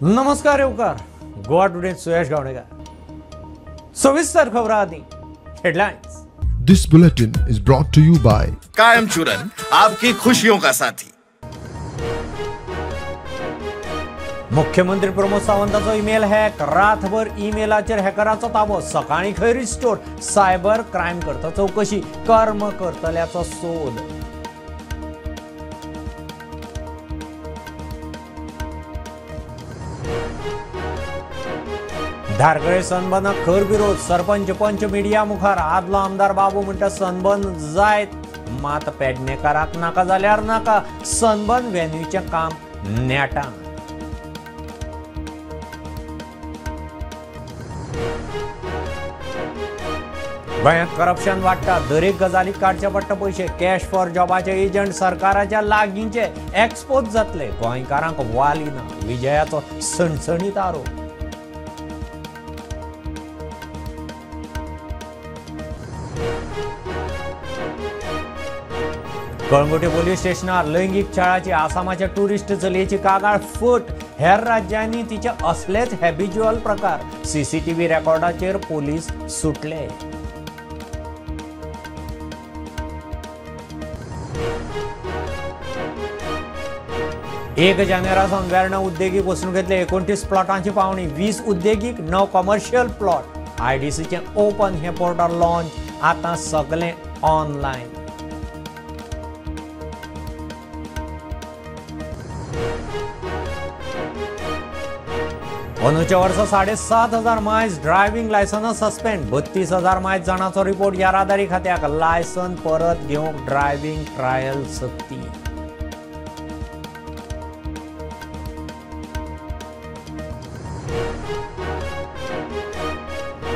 नमस्कार येवकार गोवा टुडे सुयश गावणेकर. सविस्तर खबरां आदी headlines. This bulletin is brought to you by Kayam Churan, आपकी खुशियों का साथी. मुख्यमंत्री प्रमोद सावंताचो ईमेल हॅक, रातभर ईमेलाचेर हॅकराचो ताबो, सकाळीं खंय रिस्टोर, सायबर क्रायम करता चवकशी, कर्म करतल्याचो सोद. धारगळे सनबनाक खर विरोध, सरपंच पंच मिडिया मुखार. आदलो आमदार बाबू म्हणटा सनबन जायत, मात पेडणेकाराक नाका जाल्यार नाका, सनबन व्हेन्यूचें काम नेटान. गोंयांत करप्शन वाडटा, दरेक गजालीक काडचे पडटा पयशे, कॅश फॉर जॉबाचे एजंट सरकाराच्या लागींचे एक्सपोज जातले, गोंयकारांक वाली ना, विजयाचो सणसणीत आरोप. कळंगुटे पोलीस स्टेशनार लैंगीक छळाची आसामाच्या टुरिस्ट चलयेची कागाळ फट, हेर राज्यांनी तिचे असलेच हॅबिच्युअल प्रकार, सीसीटीव्ही रेकॉर्डाचेर पोलीस सुटले. एक जानेवारा सावन वेर्णा उद्देगीक वसणुकेंतले 29 प्लॉटांची पावणी, 20 उद्देगीक, 9 कॉमर्शियल प्लॉट. आयडीसीचें ओपन हें पोर्टल लॉन्च, आतां सगलें ऑनलायन. अंदूच्या वर्सा 7,500 मायज ड्रायव्हिंग लायसनां सस्पेंड, 32,000 मायज जाणांचो रिपोर्ट येरादारी खात्याक, लायसन परत घेवंक ड्रायव्हिंग ट्रायल सक्ती.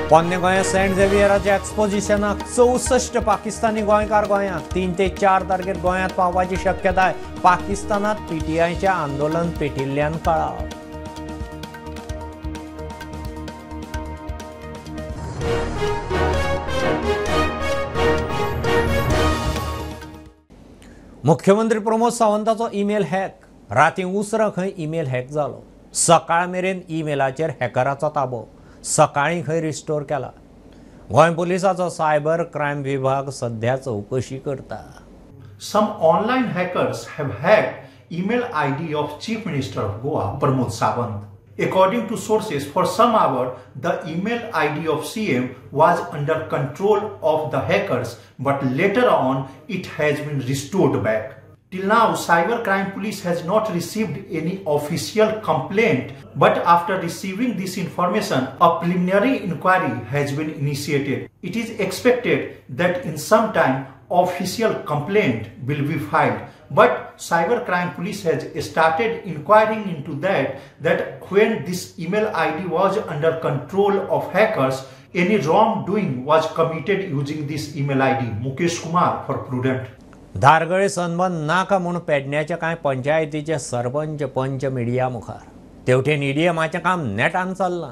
पोन्ने गोंया सेंट झेवियराच्या एक्सपोजिशनाक 64 पाकिस्तानी गोंयकार गोंयांत 3 ते 4 तारखेर गोंयांत पावपाची शक्यताय, पाकिस्तानांत पीटीआयचें आंदोलन पेटिल्ल्यान कळाव. मुख्यमंत्री प्रमोद सावंताचो ईमेल हॅक, रातीं उसरां खंय ईमेल हॅक जालो, सकाळ मेरेन ईमेलाचेर हॅकराचो ताबो, सकाळीं खंय रिस्टोर केला. गोंय पोलिसाचो सायबर क्रायम विभाग सध्या चवकशी करता. Some online hackers have hacked email ID of Chief Minister of Goa Pramod Sawant. According to sources, for some hour the email ID of CM was under control of the hackers, but later on it has been restored back. Till now, Cyber Crime Police has not received any official complaint, but after receiving this information, a preliminary inquiry has been initiated. It is expected that in some time, official complaint will be filed. But Cyber Crime Police has started inquiring into that when this email ID was under control of hackers, any wrongdoing was committed using this email ID. Mukesh Kumar for Prudent. Dhargal sunburn नाका म्हूण पेडण्याच्या कांय पंचायतीचे सरपंच पंच media मुखार, तेवटेन ईडीएमाचें काम नेटान चल्लां.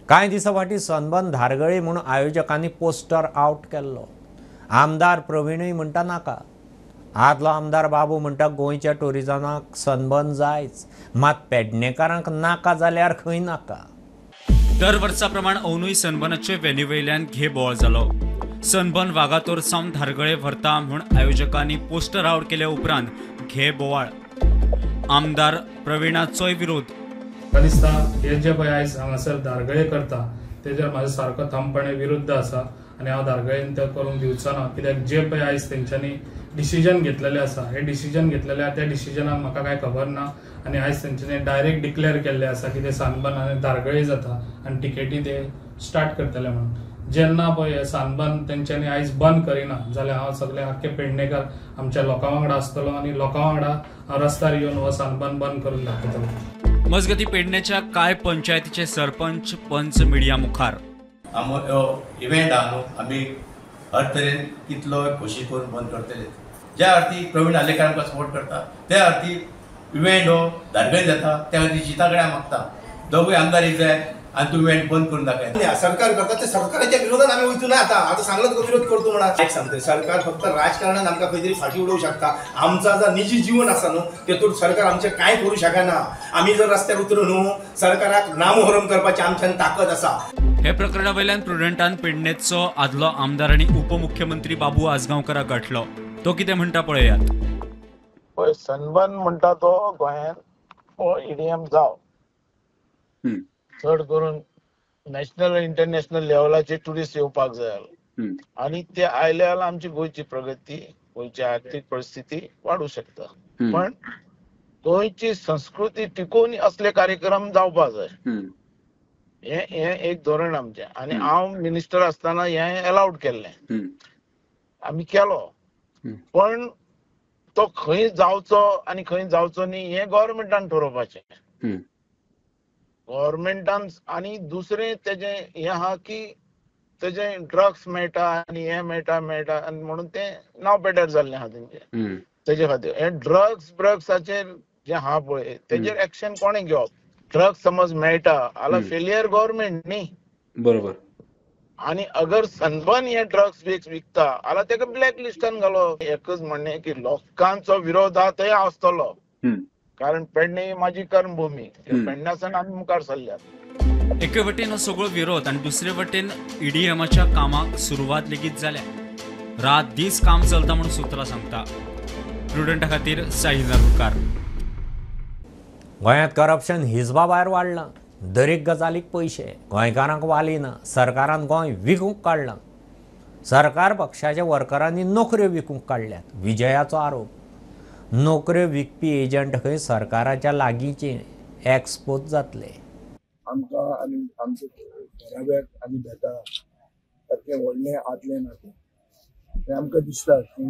कांय दिसां फाटीं सनबर्न धारगळे म्हूण आयोजकांनी पोस्टर आवट केल्लो. आमदार प्रवीणूय म्हणटा नाका, आदलो आमदार बाबू म्हणटा गोंयच्या टुरिजमाक सनबर्न जायच, मात पेडणेकारांक नाका जाल्यार खंय नाका. दर वर्सा प्रमाण अंदूय सनबर्नाचे वेन्यू वयल्यान घे बोवाळ जालो. सनबर्न वागातोर सावन धारगळे व्हरता म्हूण आयोजकांनी पोस्टर आवट केल्या उपरांत घे बोवाळ. आमदार प्रवीणाचोय विरोध. म्हाका दिसता हे जे पळय आयज हांगासर धारगळे करता तेजेर म्हाजो सारको ठामपणे विरुद्ध आसा आनी हांव धारगळेन तें करूंक दिवचो ना, कित्याक जे पळय आयज तेंच्यांनी डिसिजन घेतलेलें आसा, हे डिसिजन घेतलेलें आसा त्या डिसिजनाक म्हाका कांय खबर ना आनी आयज तेंच्यांनी डायरेक्ट डिक्लेअर केल्लें आसा की ते सनबर्न आनी धारगळे जाता आनी टिकेटी ते स्टार्ट करतले म्हणून. जेन्ना पळय सनबर्न तेंच्यांनी आयज बंद करिना जाल्यार हांव सगळे आख्खे पेडणेकार आमच्या लोकां वांगडा आसतलो आनी लोकां वांगडा हांव रस्त्यार येवन हो सनबर्न बंद करून दाखयतलो. मजगती पेडण्याच्या कांय पंचायतीचे सरपंच पंच मिडिया मुखार. इव्हेंट आहा न्हू, आमी हर तरेन कितलो खोशी करून बंद करतले. ज्या अर्थी प्रवीण आर्लेकर आमकां सपोर्ट करता त्या अर्थी इव्हेंट हो धारगळे जाता, त्या खातीर जिता कडेन मागता दोगूय आमदार एक जाय आनी तूं इव्हेंट बंद करून दाखय. सरकार करता ते सरकाराच्या विरोधात आमी वयचो ना. आतां आतां सांगलां तुका विरोध करतो म्हणा. एक सांगता, सरकार फक्त राजकारणान आमकां खंय तरी फाटीं उडोवंक शकता. आमचा जो निजी जीवन आसा न्हू तेतून सरकार आमचें कांय करूं शकना. आमी जर रस्त्यार उतरून न्हू सरकाराक नामोहरम करपाची आमच्यान ताकद आसा. हे प्रकरणा वयल्यान प्रुडंटान पेडणेचो आदलो आमदार आनी उपमुख्यमंत्री बाबू आजगांवकाराक गांठलो. तो कितें म्हणटा पळयात. पळय, सनबर्न म्हणटा तो गोंयांत हो ईडीएम जावं, चड करून नॅशनल इंटरनॅशनल लेवलाचे ट्युरिस्ट येवपाक जाय आनी ते आयले जाल्यार आमची गोंयची प्रगती, गोंयची आर्थीक परिस्थिती वाडूं शकता. पण गोंयची संस्कृती टिकोवन असले कार्यक्रम जावपाक जाय. हे हे एक धोरण आमचें. आनी हांव मिनिस्टर आसतना हें अलाउड केल्लें, आमी केलो. पण तो खंय जावचो आनी खंय जावचो न्ही हें गव्हर्मेंटान ठरोवपाचें. गव्हर्मेंटान. आनी दुसरें तेजें हें आहा की तेजें ड्रग्स मेळटा आनी हें मेळटा मेळटा आनी म्हणून तें नांव बेटर जाल्लें आहा तेंचें. तेजे खातीर हे ड्रग्स ब्रग्साचेर जें आहा पळय तेजेर एक्शन कोणें घेवप. ड्रग्स समज मेळटा जाल्यार फेलियर गव्हर्मेंट न्ही, बरोबर. आनी अगर सनबर्न हे ड्रग्स बिग्स विकता जाल्यार तेका ब्लॅक लिस्टान घालो. एकच म्हणणें की लोकांचो विरोध आहा थंय आसतलो, कारण पेडणे ही माझी कर्मभूमी, पेडण्यासान आमी मुखार सरल्यात. एके वटेन हो सगळो विरोध आनी दुसरे वटेन ईडीएमाच्या कामाक सुरवात लेगीत जाल्या. रात दीस काम चलता म्हणून सुत्रां सांगता. प्रुडंटा खातीर साहिल नार्वेकार. गोंयांत करप्शन हिजबा भायर वाडलां. दरेक गजालीक पयशे, गोंयकारांक वाली ना. सरकारान गोंय विकूंक काडलां. सरकार पक्षाच्या वर्करांनी नोकऱ्यो विकूंक काडल्यात, विजयाचो आरोप. नोकऱ्यो विकपी एजंट खंय सरकाराच्या लागींचे एक्सपोज जातले. आमकां आनी आमच्या घराब्याक आनी बेता सारकें व्हडलें आदलें नातें. आमकां दिसता की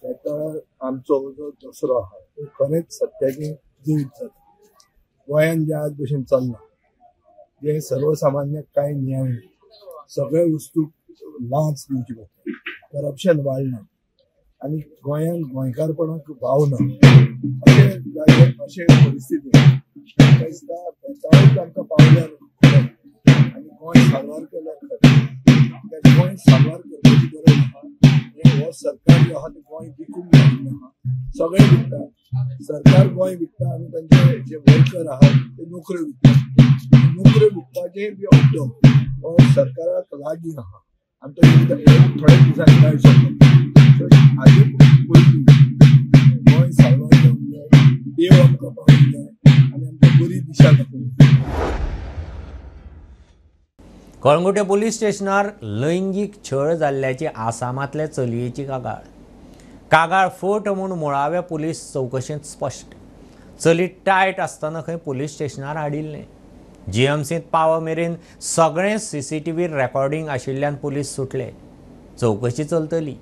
बेता आमचो जो दसरो आहा तो खरेंच सत्याचें जिवीत जाता. गोंयांत जें आज भशेन चल्लां जें सर्वसामान्याक कांय न्याय ना, सगळे वस्तूक लांच दिवची पडटा, करप्शन वाडलां आनी गोंयांत गोंयकारपणाक भाव ना. अशें जालें, अशें परिस्थितीन म्हाका दिसता बेताळूच आमकां पावल्यार आनी गोंय साल्वार केल्यार खरें. कित्याक गोंय साल्वार करपाची गरज आहा. हो सरकार जो आहा तें गोंय विकूंक लागिल्लें आहा, सगळें विकता. सरकार गोंय विकता आनी तांचे जे वर्कर आहात ते नोकऱ्यो विकतात. नोकऱ्यो विकपाचें बी अड्डो हो सरकाराक लागीं आहा आनी तो थोड्या दिसांनी मेळूंक शकता. हाजे पयलीं गोंय साल्वार जावंक जाय, देव आमकां पावूंक जाय आनी आमकां बरी दिशा दाखोवंक जाय. कळंगुटे पुलीस स्टेशनार लैंगीक छळ जाल्ल्याची आसामांतल्या चलयेची कागाळ. कागाळ फट म्हूण मुळाव्या पुलीस चवकशेंत स्पश्ट. चली टायट आसतना खंय पुलीस स्टेशनार हाडिल्लें. जीएमसींत पाव मेरेन सगळें सीसीटीव्ही रेकॉर्डिंग आशिल्ल्यान पुलीस सुटले. चवकशी चलतली.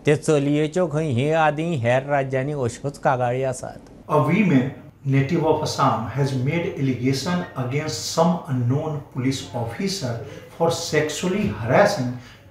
ते चलयेच्यो खंय हे आदीं हेर राज्यांनी अश्योच कागाळी आसात. A woman native of Assam has made allegation against some unknown police officer for sexually harassing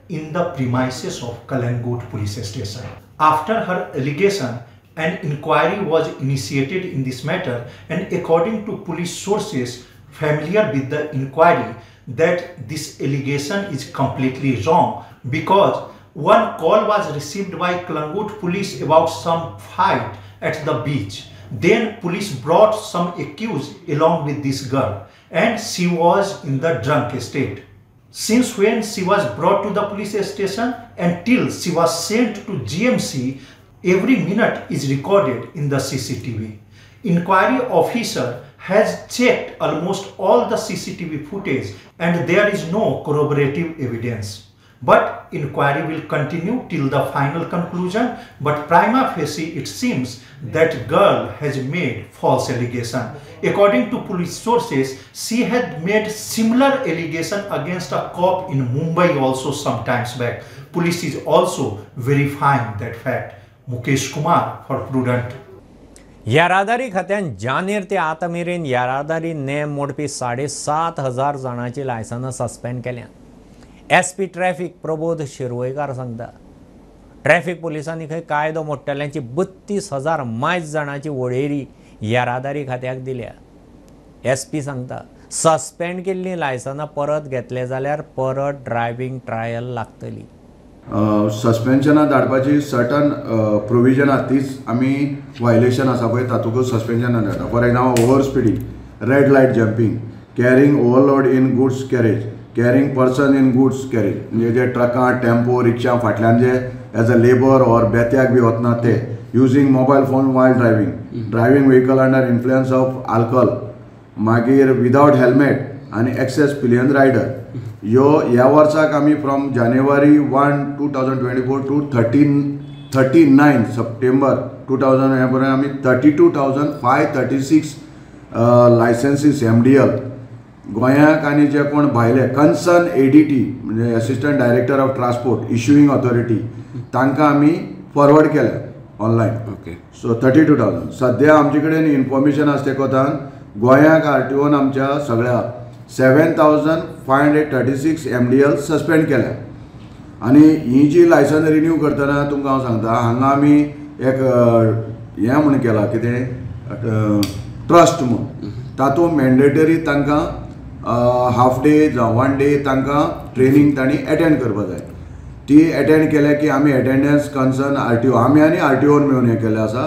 in the premises of Calangute police station. After her allegation, an inquiry was initiated in this matter, and according to police sources familiar with the inquiry, that this allegation is completely wrong because one call was received by Calangute police about some fight at the beach. Then police brought some accused along with this girl, and she was in the drunk state. Since when she was brought to the police station until she was sent to GMC, every minute is recorded in the CCTV. Inquiry officer has checked almost all the CCTV footage and there is no corroborative evidence. But inquiry will continue till the final conclusion. But prima facie it seems that girl has made false allegation. According to police sources, she had made similar allegation against a cop in Mumbai also some times back. Police is also verifying that fact. Mukesh Kumar for Prudent. येरादारी खात्यान जानेर ते आतां मेरेन येरादारी नेम मोडपी 7,500 जाणांची लायसनां suspend केल्यात. एसपी ट्रॅफिक प्रबोध शिरवयकार सांगता, ट्रॅफिक पुलिसांनी खंय कायदो मोडटल्यांची 32,000 मायज जाणांची वळेरी येरादारी खात्याक दिल्या. एसपी सांगता, सस्पेंड केल्लीं लायसनां परत घेतले जाल्यार परत ड्रायव्हिंग ट्रायल लागतली. सस्पेन्शनां धाडपाची सर्टन प्रोविजन आसा, तीच आमी व्हायलेशन आसा पळय तातूंतच सस्पेन्शनां धाडटा. For example, over speeding, red light jumping, carrying overload in goods carriage, carrying person in goods carriage, म्हणजे जे ट्रकां, टेम्पो, रिक्षा फाटल्यान जे एज अ लेबर ऑर बेत्याक बी वतना ते, using mobile phone while driving, driving vehicle under influence of alcohol, मागीर विदावट helmet आनी access pillion rider. ह्यो ह्या वर्साक आमी from January 1, 2024 to 39 September 2000 ह्या पर्यंत आमी 32,536 लायसन्सीस MDL गोंयाक आनी जे कोण भायले कन्सर्न ADT म्हणजे assistant director of transport issuing authority तांकां आमी फॉरवर्ड केल्या ऑनलायन. ओके, सो 32,000 सद्या आमचे कडेन इन्फॉर्मेशन आसा ते कोतान गोंयाक RTOन आमच्या सगळ्या 7,536 MDL suspend केल्या. आनी ही जी लायसन रिन्यू करतना तुमकां हांव सांगता, हांगा आमी एक हें म्हूण केलां कितें ट्रस्ट म्हूण, तातूंत मॅन्डेटरी तांकां हाफ डे जावं 1 डे तांकां ट्रेनींग तांणी एटेंड करपाक जाय. ती एटेंड केल्या की आमी एटेंडन्स कन्सर्न RTO आमी आनी RTOन मेळून हें केल्लें आसा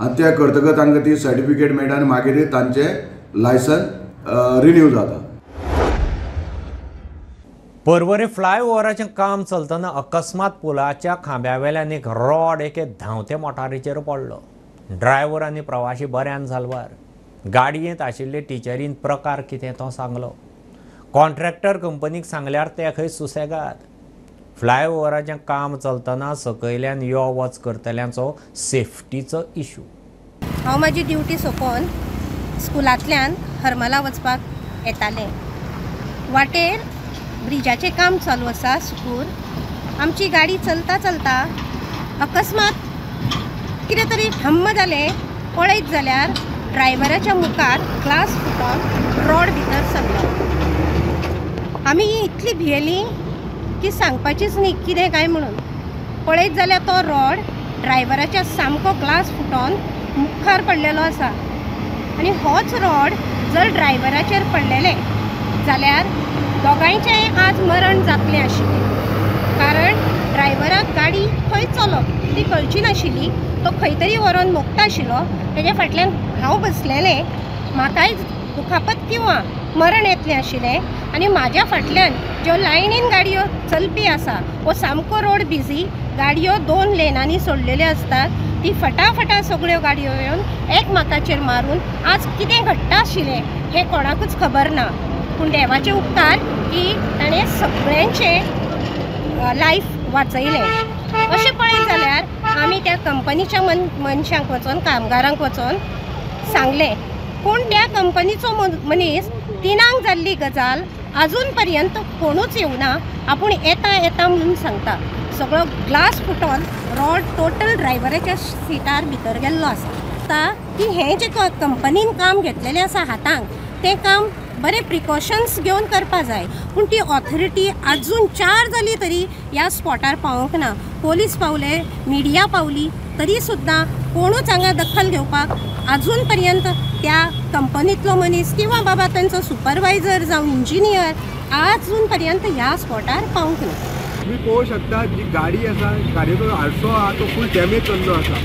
आनी तें करतकच तांकां ती सर्टिफिकेट मेळटा आनी मागीर तांचें लायसन रिन्यू जाता. पर्वरी फ्लायओव्हराचें काम चलतना अकस्मात पुलाच्या खांब्या वेल्यान एक रॉड एके धांवते मोटारीचेर पडलो. ड्रायव्हर आनी प्रवाशी बऱ्यान साल्वार. गाडयेंत आशिल्ले टिचरीन प्रकार कितें तो सांगलो. कॉन्ट्रॅक्टर कंपनीक सांगल्यार ते खंय सुसेगाद. फ्लायओव्हराचें काम चलतना सकयल्यान यो वच करतल्यांचो सेफ्टीचो इशू. हांव म्हाजी ड्युटी सोंपोवन स्कुलांतल्यान हरमला वचपाक येतालें. वाटेर ब्रिजाचें काम चालू आसा सुकूर. आमची गाडी चलता चलता अकस्मात कितें तरी ढम्म जालें. पळयत जाल्यार ड्रायव्हराच्या मुखार ग्लास फुटोन रॉड भितर सरलो. आमी इतली भियेली की सांगपाचीच न्ही कितें काय म्हणून. पळयत जाल्यार तो रॉड ड्रायव्हराच्या सामको ग्लास फुटोन मुखार पडलेलो आसा आनी होच रॉड जर ड्रायव्हराचेर पडलेलें जाल्यार दोगांयचें आज मरण जातलें आशिल्लें. कारण ड्रायव्हराक गाडी खंय चलप ती कळची नाशिल्ली. तो खंय तरी व्हरोन मोगता आशिल्लो. तेज्या फाटल्यान हांव बसलेलें, म्हाकाय दुखापत किंवा मरण येतलें आशिल्लें. आनी म्हाज्या फाटल्यान ज्यो लायनीन गाडयो चलपी आसा वो सामको रोड बिजी, गाडयो 2 लेनांनी सोडलेल्यो आसतात, ती फटाफटा सगळ्यो गाडयो येवन एकमेकाचेर मारून आज कितें घडटा आशिल्लें हें कोणाकूच खबर ना. पूण देवाचे उपकार की ताणें सगळ्यांचें लायफ वाचयलें. अशें पळयत जाल्यार आमी त्या कंपनीच्या मनशांक वचोन, कामगारांक वचोन सांगलें. पूण त्या कंपनीचो मनीस 3 जाल्ली गजाल अजून पर्यंत कोणूच येवना. आपूण येता येता म्हणून सांगता. सगळो ग्लास फुटोन रॉड टोटल ड्रायव्हराच्या सिटार भितर गेल्लो आसा. आतां की हें जें कंपनीन काम घेतलेलें आसा हातांक, तें काम बरें प्रिकॉशन्स घेवन करपा जाय. पूण ती ऑथॉरिटी अजून 4 जाली तरी ह्या स्पॉटार पावोंक ना. पोलीस पावले, मिडिया पावली, तरी सुद्दां कोणूच हांगा दखल घेवपाक अजून पर्यंत त्या कंपनींतलो मनीस किंवा बाबा तांचो सुपरवायझर जावं इंजिनियर अजून पर्यंत ह्या स्पॉटार पावूंक ना. तुमी पळोवंक शकता जी गाडी आसा, गाडयेचो आरसो आहा तो फूल डॅमेज जाल्लो आसा.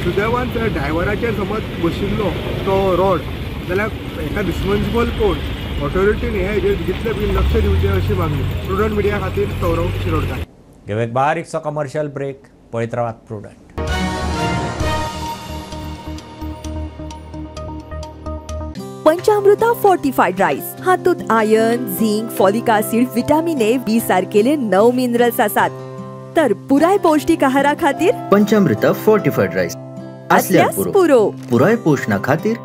सुदैवान ड्रायव्हराचेर समज बशिल्लो तो रॉड जाल्यार हेका रिस्पोन्सिबल कोण? ऑथॉरिटीन हे हेजेर जितले बेगीन लक्ष दिवचें अशी मागणी. प्रुडंट मिडिया खातीर सौरव शिरोडकर. घेवं एक बारीकसो कमर्शियल ब्रेक. पळयत रावात प्रुडंट. पंचामृता फोर्टिफाईड राईस हातूंत iron, zinc, folic acid, vitamin A, B सारकेले 9 मिनरल्स आसात. तर पुराय पौष्टिक आहारा खातीर पंचामृता फोर्टिफाईड राईस असल्यार पुरो. पुराय पोषणा खातीर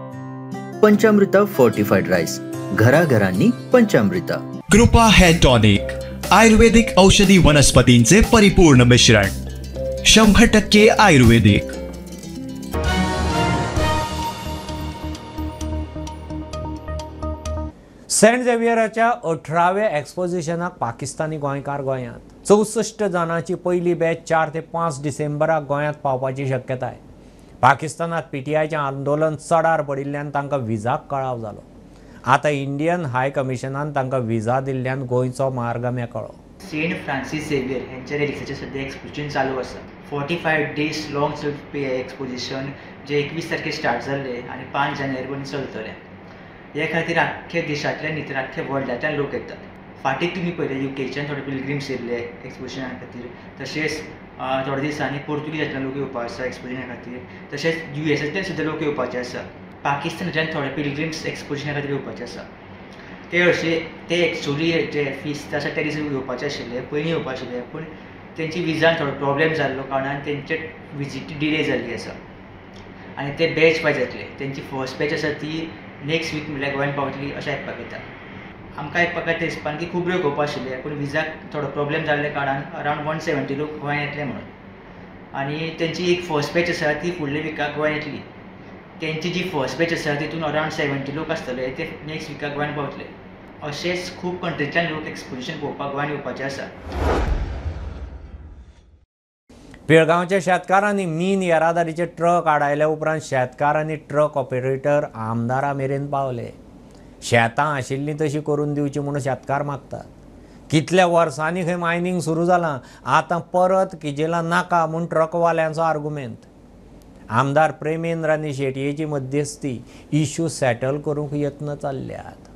पंचामृता फोर्टिफाईड राईस, घराघरांनी पंचामृता. कृपा हेअर टॉनिक, आयुर्वेदिक औषधी वनस्पतींचे परिपूर्ण मिश्रण, 100% आयुर्वेदिक. सेंट झेवियराच्या 18व्या एक्सपोजिशनाक पाकिस्तानी गोंयकार गोंयांत 64 जाणांची पयली बॅच 4 ते 5 डिसेंबराक गोंयांत पावपाची शक्यताय. पाकिस्तानात पीटीआयचें आंदोलन चडार पडिल्ल्यान तांकां विजाक कळाव जालो. आतां इंडियन हाय कमिशनान तांकां विजा दिल्ल्यान गोंयचो मार्ग मेकळो. सेंट फ्रांसीस झेवियर हेंच्या रेलिक्साचें सद्या एक्सपोजिशन चालू आसा. 45 डेज लॉंग चलपी हें एक्सपोजिशन जें 21 तारखेर स्टार्ट जाल्लें आनी 5 जानेवारी पर्यंत चलतलें. हे खातीर आख्खे देशांतल्यान न्ही तर आख्खे वर्ल्डांतल्यान लोक येतात. फाटीं तुमी पळयलें युकेच्यान थोडे पिलग्रिम्स येयल्ले एक्सपोजिशना खातीर, तशेंच थोड्या दिसांनी पोर्तुगीजांतल्यान लोक येवपा आसा एक्सपोजिशना खातीर, तशेंच युएसांतल्यान सुद्दां लोक येवपाचे आसा. पाकिस्तानाच्यान थोडे पिलग्रिम्स एक्सपोजिशना खातीर येवपाचे आसा. ते हरशीं ते एक्चुली जे फिस्त आसा त्या दिसा येवपाचे आशिल्ले, पयलीं येवपा आशिल्ले, पूण तेंची विजान थोडो प्रॉब्लेम जाल्लो कारणान तेंचे विजीट डिले जाल्ली आसा आनी ते बॅच वायज येतले. तेंची फर्स्ट बॅच आसा ती नेक्स्ट वीक म्हणल्यार गोंयान पावतली अशें आयकपाक येता. आमकां आयकपाक येता हिसपान की खूब लोक येवपा आशिल्ले, पूण विजाक थोडो प्रॉब्लेम जाल्ल्या कारणान अरावंड 170 लोक गोंयान येतले म्हणून, आनी तेंची एक फर्स्ट बॅच आसा ती फुडल्या विकाक गोंयान येतली. तेंची जी फर्स्ट बॅच आसा तितून अरावंड 70 लोक आसतले, ते नेक्स्ट विकाक गोंयान पावतले. अशेंच खूब कंट्रींतल्यान लोक एक्सपोजिशन पळोवपाक गोंयान येवपाचे आसा. पिळगांवच्या शेतकारांनी मीन येरादारीचे ट्रक आडायल्या उपरांत शेतकार आनी ट्रक ऑपरेटर आमदारा मेरेन पावले. शेतां आशिल्लीं तशीं करून दिवची म्हूण शेतकार मागतात. कितल्या वर्सांनी खंय मायनींग सुरू जालां, आतां परत किजेलां नाका म्हूण ट्रकवाल्यांचो आर्गुमेंत. आमदार प्रेमेंद्र आनी शेटयेची मध्यस्थी इश्यू सेटल करूंक यत्न चल्ल्यात.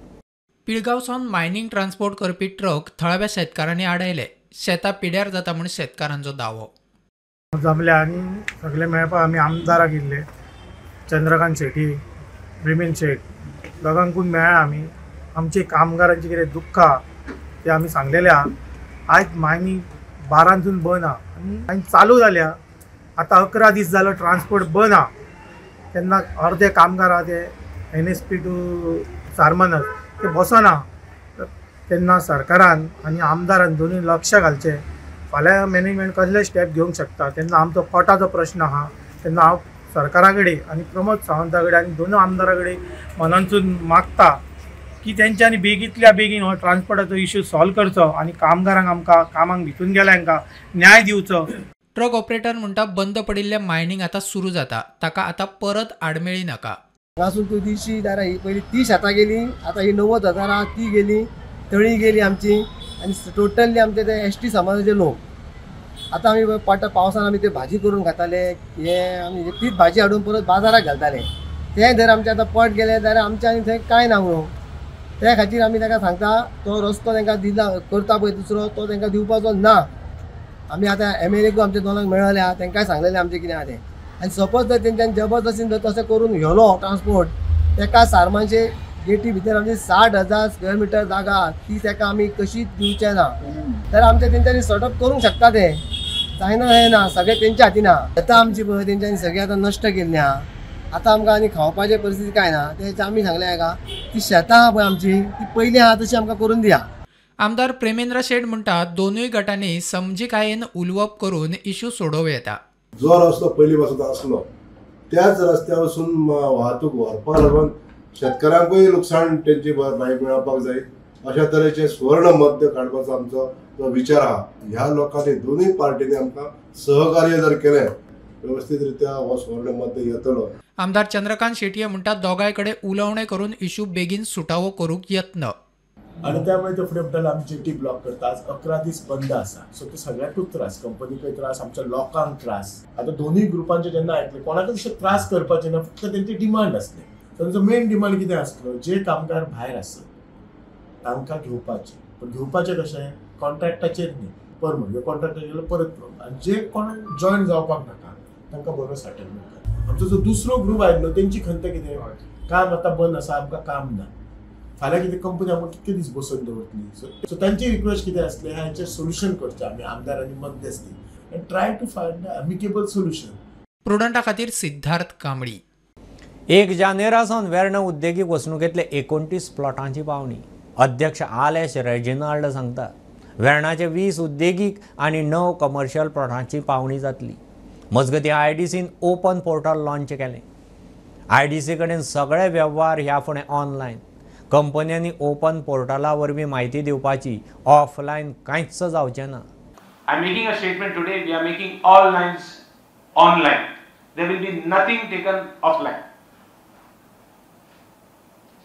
पिळगांव सावन मायनींग ट्रान्सपोर्ट करपी ट्रक थळाव्या शेतकारांनी आडायले. शेतां पिड्यार जाता म्हूण शेतकारांचो दावो. जमले आनी सगळे मेळपाक आमी आमदाराक येयल्ले, चंद्रकांत शेटी, प्रेमेंद्र शेट दोगांकून मेळ्ळा. आमी आमचे कामगारांची कितें दुख्ख आहा ते आमी सांगलेले आहा. आयज मायनींग 12 बंद आहा आनी चालू जाल्या. आतां 11 दीस जालो ट्रान्सपोर्ट बंद आहा. तेन्ना अर्दे कामगार आहा ते NSP to सारमानस ते बसना. तेन्ना सरकारान आनी आमदारान दोनूय लक्ष घालचें. फाल्यां मॅनेजमेंट कसले स्टेप घेवंक शकता तेन्ना आमचो पोटाचो प्रश्न आहा. तेन्ना हांव सरकारा कडेन आनी प्रमोद सावंता कडेन आनी दोनूय आमदारा कडेन मनांतसून मागता की तेंच्यांनी बेगींतल्या बेगीन हो ट्रान्सपोर्टाचो इश्यू सॉल्व करचो आनी कामगारांक आमकां कामाक भितून गेल्या हांकां न्याय दिवचो. ट्रक ऑपरेटर म्हणटा बंद पडिल्लें मायनींग आतां सुरू जाता, ताका आतां परत आडमेळी नाका. हांगासून तूं दिशी जाल्यार ही पयलीं ती शेतां गेली, आतां ही 90,000 आहा ती गेली, तळी गेली आमची आनी टोटली आमचे ते ST समाजाचे लोक. आतां आमी पोटा पावसान आमी ते भाजी करून खाताले, हे आमी तीच भाजी हाडून परत बाजाराक घालताले. तें जर आमचें आतां पोट गेलें जाल्यार आमचें आनी थंय कांय ना उरूंक. त्या खातीर आमी ताका सांगता तो रस्तो तांकां दिला करता पळय दुसरो तो तांकां दिवपाचो ना. आमी आतां MLA आमच्या दोनांक मेळ्ळ्या तांकांय सांगलेलें आमचें कितें आहा तें. आनी सपोज जर तेंच्यांनी जबरदस्तीन जर तशें करून व्हेलो ट्रान्सपोर्ट, ताका सारमानशे गेटी भितर आमची 60,000 स्क्वेअर मिटर जागा ती ताका आमी कशीच दिवचे ना. तर आमच्या तेंच्यांनी सॉर्ट करूंक शकता ते, जायना हें ना, सगळें तेंच्या हातीन आहा. आतां आमची पळय तेंच्यांनी सगळें आतां नश्ट केल्लें आहा. आतां आमकां आनी खावपाची परिस्थिती कांय ना. तेच्या आमी सांगलें हाका ती शेतां आहा पळय आमची ती पयलीं आहा तशी आमकां करून दिया. आमदार प्रेमेंद्र शेट म्हणटा दोनूय गटांनी समजिकायेन उलोवप करून इश्यू सोडोवं येता. जो रस्तो पयलीं पासून आसलो त्याच रस्त्या वचून वाहतूक व्हरपाक लागून शेतकारांकूय लुकसाण तेंची भरपाई मेळपाक जाय अशा तरेचे सुवर्ण मध्य काडपाचो आमचो जो विचार आहा. ह्या लोकांनी दोनूय पार्टींनी आमकां सहकार्य जर केलें वेवस्थीत रित्या हो सुवर्ण मध्य येतलो. आमदार चंद्रकांत शेटये म्हणटा दोगांय कडेन उलोवणें करून इश्यू बेगीन सुटावो करूंक यत्न. आनी त्यामुळे ते फुडें म्हणटाले आमी जेटी ब्लॉक करता. आज 11 दीस बंद आसा, सो ते सगळ्यांकूच त्रास, कंपनीकूय त्रास, आमच्या लोकांक त्रास. आतां दोनूय ग्रुपांचे जेन्ना आयकले कोणाकूच अशें त्रास करपाचे ना, फक्त तेंची डिमांड आसले. तांचो मेन डिमांड कितें आसलो, जे कामगार भायर आसत तांकां घेवपाचे, पण घेवपाचें कशें कॉन्ट्रॅक्टाचेर न्ही, परमनंट कॉन्ट्रॅक्टाचेर गेल्यार परत प्रॉब्लम. आनी जे कोण जॉयन जावपाक नाका तांकां बरो सेटलमेंट कर. आमचो जो दुसरो ग्रूप आयिल्लो तेंची खंत कितें, काम आतां बंद आसा, आमकां काम ना, फाल्यां कितें कंपनी आमकां कितके दीस बसोवन दवरतली. सो तांची रिक्वेस्ट कितें आसलें, हांचें सोल्युशन करचें आमी आमदार आनी मध्यस्थी and try to find amicable solution. प्रुडंटा खातीर सिद्धार्थ कांबळी. 1 जानेवारी सावन वेर्णा उद्देगीक वसणुकेंतले 29 प्लॉटांची पावणी. अध्यक्ष आलेश रेजिनाल्ड सांगता वेर्णाचे 20 उद्देगीक आनी 9 कमर्शियल प्लॉटांची पावणी जातली. मजगतीं IDCन ओपन पोर्टल लॉन्च केलें. IDC कडेन सगळे वेव्हार ह्या फुडें ऑनलायन. कंपन्यांनी ओपन पोर्टला वरवीं म्हायती दिवपाची, ऑफलायन कांयच जावचें ना. I am making a statement today, we are making all lines online. There will be nothing taken offline.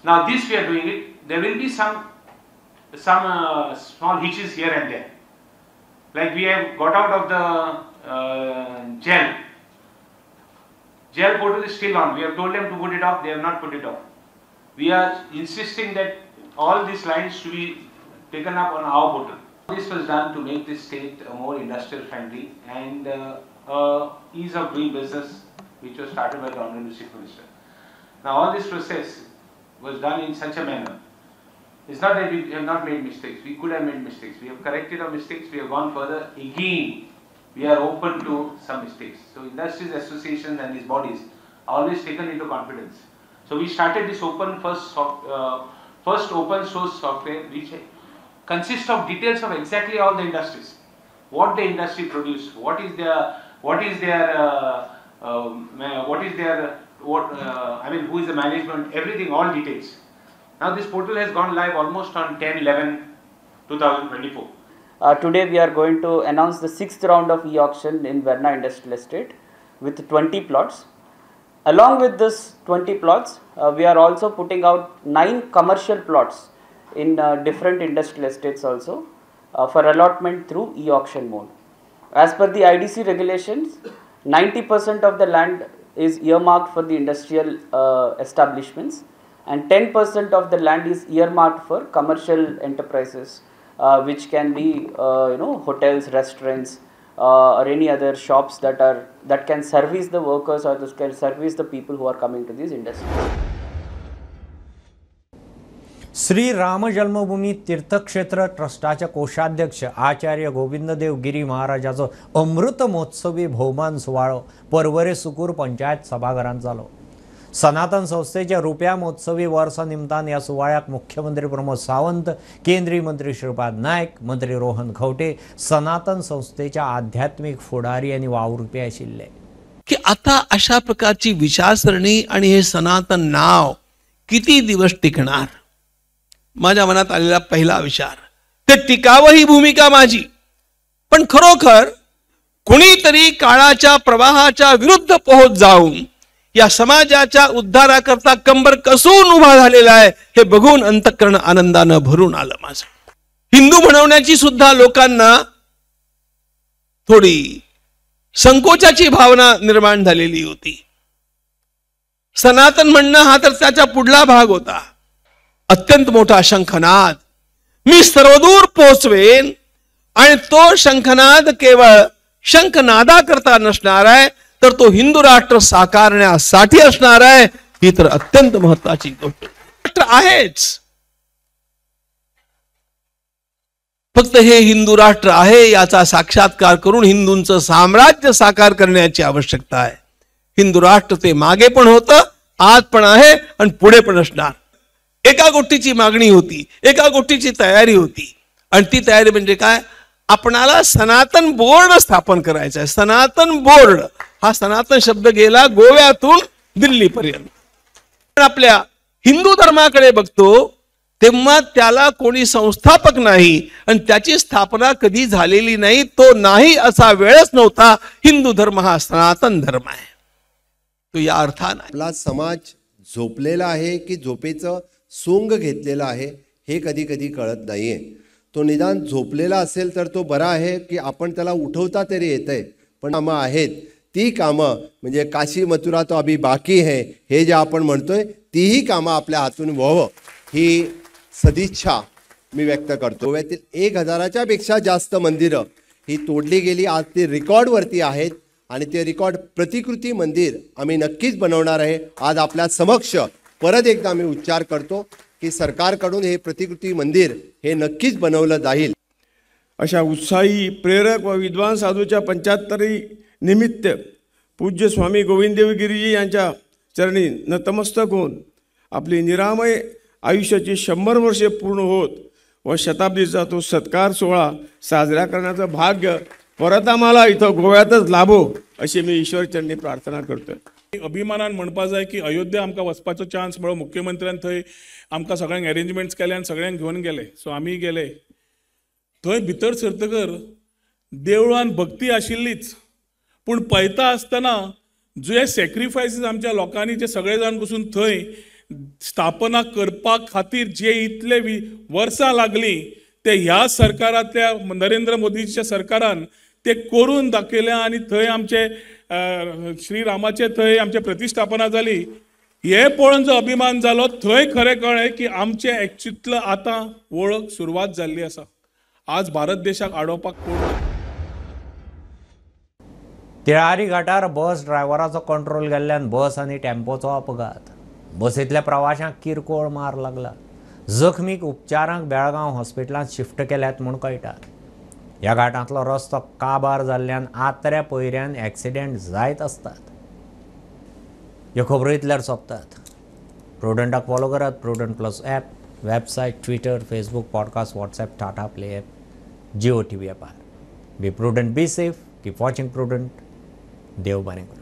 Now this we are doing it, there will be some small hitches here and there. Like we have got out of the gel. Gel portal is still on. We have told them to put it off, they have not put it off. We are insisting that all these lines should be taken up on our portal. This was done to make this state more industrial friendly and ease of doing business, which was started by the Honorable Chief Minister. Now all this process was done in such a manner. It's not that we have not made mistakes. We could have made mistakes. We have corrected our mistakes. We have gone further. Again, we are open to some mistakes. So industries, associations and these bodies are always taken into confidence. So we started this open first open source software, which consists of details of exactly all the industries, what the industry produce, what is their who is the management, everything, all details. Now this portal has gone live almost on 10/11/2024. Today we are going to announce the 6th round of e-auction in Verna Industrial Estate with 20 plots. Along with this 20 plots, we are also putting out 9 commercial plots in different industrial estates also for allotment through e-auction mode. As per the IDC regulations, 90% of the land is earmarked for the industrial establishments and 10% of the land is earmarked for commercial enterprises, which can be hotels, restaurants, or any other shops that can service the workers or that can service the people who are coming to these industries. Shri Ram Janmabhoomi Tirthkshetra ट्रस्टाचे कोषाध्यक्ष आचार्य गोविंददेव गिरी महाराजाचो अमृत महोत्सवी भोवमान सुवाळो पर्वरे सुकूर पंचायत सभाघरांत जालो. सनातन संस्थेच्या रुप्या महोत्सवी वर्सा निमतान ह्या सुवाळ्याक मुख्यमंत्री प्रमोद सावंत, केंद्रीय मंत्री श्रीपाद नायक, मंत्री रोहन खंवटे, सनातन संस्थेच्या आध्यात्मिक फुडारी आनी वावुरपी आशिल्ले. की आता अशा प्रकारची विचारसरणी आणि हे सनातन नाव किती दिवस टिकणार? माझ्या मनात आलेला पहिला विचार, ते टिकावं ही भूमिका माझी, पण खरोखर कोणीतरी काळाच्या प्रवाहाच्या विरुद्ध पोहोच जाऊन या समाजाच्या उद्धाराकरता कंबर कसून उभा झालेला आहे हे बघून अंतःकरण आनंदानं भरून आलं माझं. हिंदू म्हणवण्याची सुद्धा लोकांना थोडी संकोचाची भावना निर्माण झालेली होती. सनातन म्हणणं हा तर त्याचा पुढला भाग होता. अत्यंत मोठा शंखनाद मी सर्वदूर पोहोचवेन आणि तो शंखनाद केवळ शंखनादा करता नसणार आहे, तर तो हिंदू राष्ट्र साकारण्यासाठी असणार आहे. ही तर अत्यंत महत्वाची गोष्ट राष्ट्र आहेच, फक्त हे हिंदू राष्ट्र आहे याचा साक्षात्कार करून हिंदूंचं साम्राज्य साकार करण्याची आवश्यकता आहे. हिंदू राष्ट्र ते मागे पण होतं, आज पण आहे आणि पुढे पण असणार. एका गोष्टीची मागणी होती, एका गोष्टीची तयारी होती आणि ती तयारी म्हणजे काय? आपणाला सनातन बोर्ड स्थापन करायचं आहे. सनातन बोर्ड हा सनातन शब्द गेला गोव्यातून दिल्लीपर्यंत. आपल्या हिंदू धर्माकडे बघतो तेव्हा त्याला कोणी संस्थापक नाही आणि त्याची स्थापना कधी झालेली नाही, तो नाही असा वेळच नव्हता. हिंदू धर्म हा सनातन धर्म आहे, तो या अर्थाने आपला समाज झोपलेला आहे की झोपेचं सोंग घेतलेला आहे हे कधी कधी कळत नाहीये. तो निदान झोपलेला असेल तर तो बरा आहे की आपण त्याला उठवता तरी येतंय, पण कामं आहेत ती कामं म्हणजे काशी मथुरा तो अभी बाकी है हे जे आपण म्हणतोय तीही कामं आपल्या हातून व्हावं ही सदिच्छा मी व्यक्त करतो. गोव्यातील 1000च्या पेक्षा जास्त मंदिरं ही तोडली गेली, आज ती रेकॉर्डवरती आहेत आणि ते रेकॉर्ड प्रतिकृती मंदिर आम्ही नक्कीच बनवणार आहे. आज आपल्या समक्ष परत एकदा मी उच्चार करतो की सरकारकडून हे प्रतिकृती मंदिर हे नक्कीच बनवलं जाईल. अशा उत्साही, प्रेरक व विद्वान साधूच्या 75 निमित्त पूज्य स्वामी गोविंददेव गिरीजी यांच्या चरणी नतमस्तक होऊन आपली निरामय आयुष्याची 100 वर्षे पूर्ण होत व शताब्दीचा तो सत्कार सोहळा साजरा करण्याचं भाग्य परत आम्हाला इथं गोव्यातच लाभो अशी मी ईश्वरचरणी प्रार्थना करतो. अभिमानान म्हणपा जाय की अयोध्या आमकां वचपाचो चान्स मेळ्ळो. मुख्यमंत्र्यान थंय आमकां सगळ्यांक अरेंजमेंट्स केले आनी सगळ्यांक घेवन गेले. सो आमी गेले थंय. भितर सरतकर देवळान भक्ती आशिल्लीच, पूण पळयता आसतना जे सॅक्रिफायसीस आमच्या लोकांनी जे सगळे जाण बसून थंय स्थापना करपा खातीर जे इतले वर्सां लागलीं ते ह्या सरकारांतल्या नरेंद्र मोदीच्या सरकारान ते करून दाखयलें आनी थंय आमचे श्रीरामाचे थंय आमचे प्रतिष्ठापना जाली. हे पळोवन जो अभिमान जालो थंय खरें कळ्ळें की आमचे एक्चुअल आतां वळख सुरवात जाल्ली आसा. आज भारत देशाक आडोवपाक कोण. तिळारी घाटार बस ड्रायव्हराचो कंट्रोल गेल्ल्यान बस आनी टेम्पोचो अपघात. बसींतल्या प्रवाशांक किरकोळ मार लागला. जखमीक उपचारांक बेळगांव हॉस्पिटलांत शिफ्ट केल्यात म्हूण कळटा. ह्या घाटांतलो रस्तो काबार जाल्ल्यान आत्र्या पयऱ्यान एक्सिडेंट जायत आसतात. ह्यो खबरो इतल्यार सोंपतात. प्रुडंटाक फॉलो करात. Prudent plus app, website, Twitter, Facebook, podcast, WhatsApp, Tata Play app, Jio TV ॲपार. Be prudent, be safe, keep watching Prudent. देव बरें करूं.